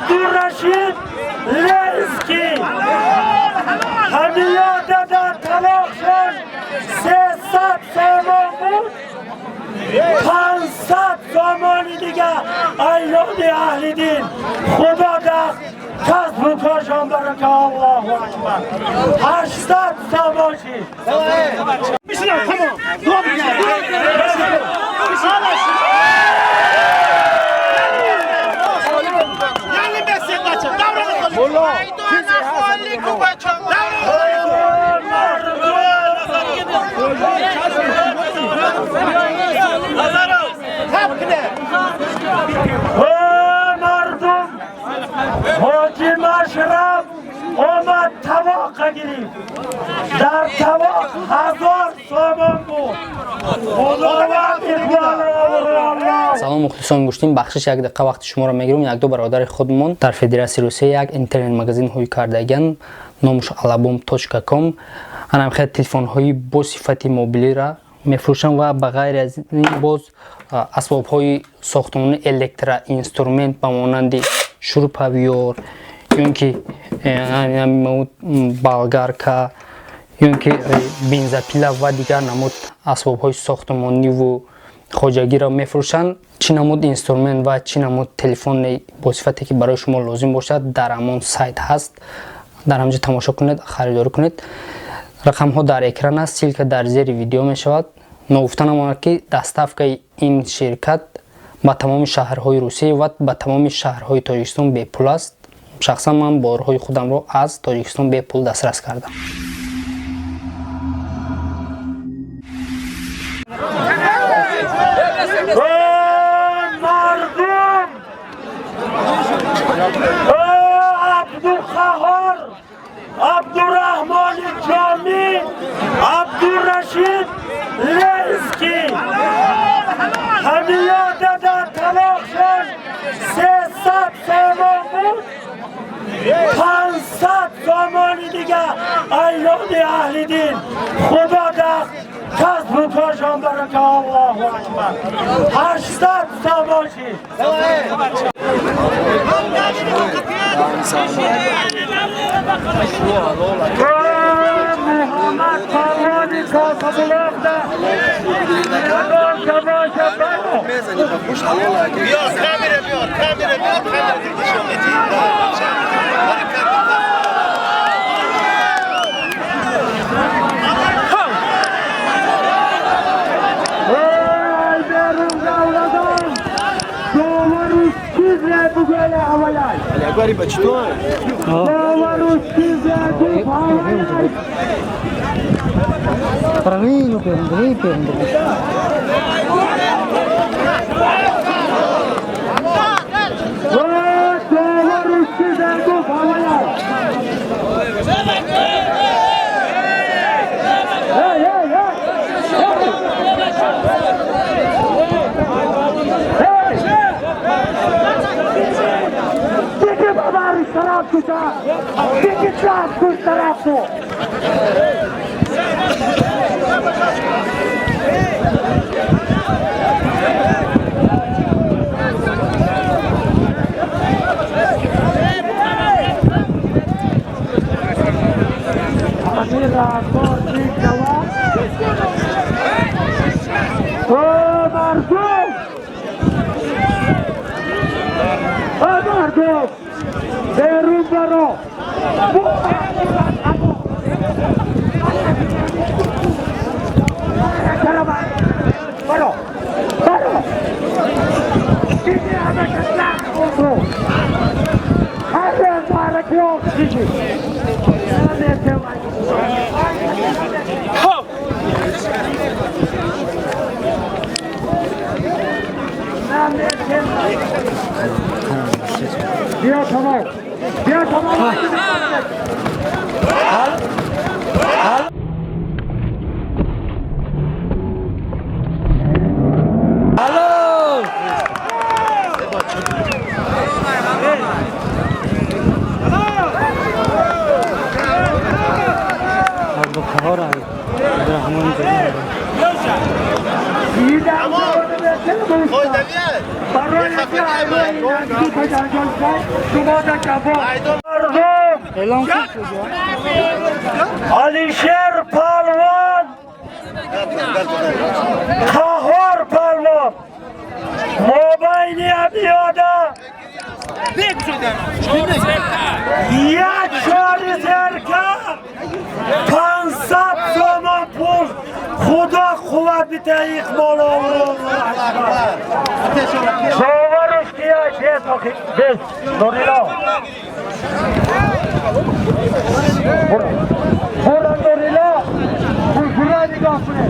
Абдурашид Ленский ҳамиёда дар талоқшон 300 сомон буд, 500 сомони дига айёми аҳли дин. Худо дар касбу коршон барака. Аллоҳу акбар. 800 сомон шид. Мардум, ҳоҷи Машраб омад, тавоқа гирифт. Дар тавоқ 1000 сомон буд. Худованд иқбол. Салом, мухлисон гӯштин. Бахшиш, як дақиқа вақти шуморо мегирем. Якду бародари худмон дар Федератсияи Русия як интернет-магазин ҳуй кардаган, номаш alabom.com. Анам хел телефонҳои бо сифати мобилиро мефурӯшанд ва ба ғайри аз ин боз асбобҳои сохтмони, электроинструмент ба монанди шуруповёрт ё ин ки болгарка, ё ин ки бензопила ва дигар намуд асбобҳои сохтмониву хоҷагиро мефурӯшанд. Чӣ намуд инструмент ва чӣ намуд телефони бо сифате ки барои шумо лозим бошад, дар ҳамон сайт ҳаст. Дар ҳамҷо тамошо кунед, харидорӣ кунед. Рақамҳо дар экран аст, ссылка дар зери видео мешавад. Ногуфта намонад, ки доставкаи ин ширкат ба тамоми шаҳрҳои Русия ва ба тамоми шаҳрҳои Тоҷикистон бепул аст. Шахсан ман борҳои худамро аз Тоҷикистон бепул дастрас кардам. Мардум, Абдуқаҳор, Абдураҳмони Ҷомӣ, Абдурашид Ленский ҳамиёда дар талоқшон 300 сомон буд, 500 сомони дига айёми аҳли дин. Худо дар касбу коршон барака. Аллоҳу акбар. 800 сомон шид. Муҳаммад Палвони Косабулоқда ягон тамоша баро. Биёр, камера биёр, камера биёр, камера нишон медиҳӣ. Ey берун давладон, довару чизе бугӯя ҳаваяй. Довару чизе гуфт ҳаваяй. Правильно, правильно. Довару чизе гуфт ҳаваяй. Эй, эй, эй! Эй! Тики бабари тараф куша! Тики тараф куш тараф ку! О, мардум! О, мардум! Берун баро! Баро! Баро! Диги ҳамаша нахӯрду! Ҳар мараки оксиги! Биё тамом! Биё тамом! Абдуқаҳор, Абдурахмон. Ой, برای اینکه شما مردم علیشیر پهلوان قهار پهلوان مابین ابیاده یک شاری زرکه 500 سومان پول خدا قوت بده اقبال الله باورش کیه بیس نوریلا برو نوریلا برو نگاه کنه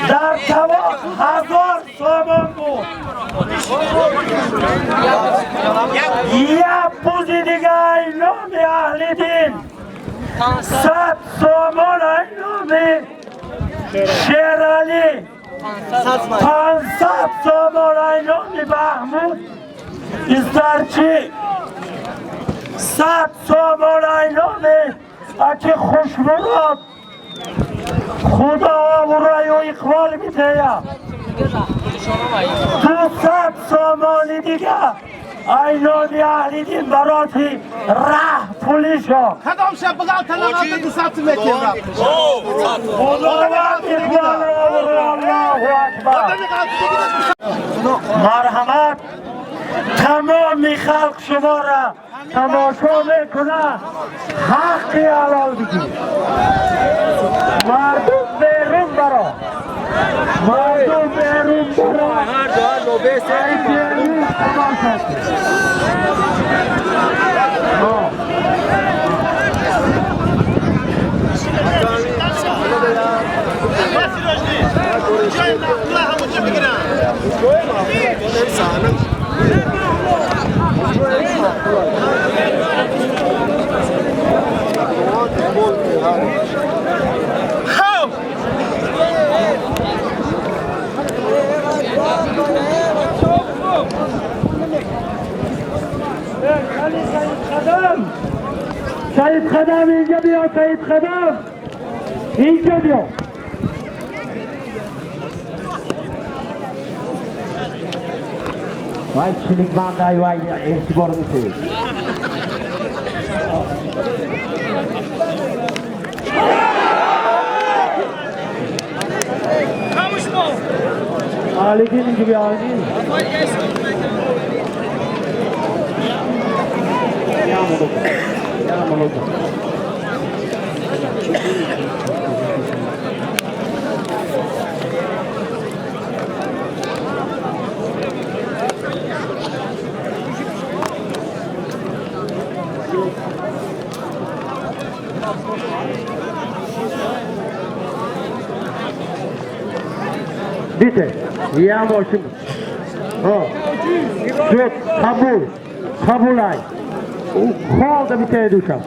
در تواق 1000 سامان بود. یک پوزی دیگه اینام اهل دین 100 سامان اینام شیرالی 500 سامان اینام محمود استرچی 100 سامان اینام اکی خوشمراد خدا آورای و اقبال میده. 200 سامانی دیگه اینانی اهلی دین براتی ره پولیشا کدام شب بغل تنها 200 متر رفت. خداوند اقبال آور. الله اکبر. مرحمت تمام خلق شما را تماشا میکنه. حقی حلال بگیر. مردم بیرون برا، مردم بیرون برا، بیرون تماشا کن. سید خدم اینجا بیا، سید خدم اینجا بیا. وای چلیک باندای وای اعتبار میشه. خاموش بو. Алидин инҷо бیا Алидин. Дите, я мошин. Шуд, қабул, қабулай. Хол да бите душа.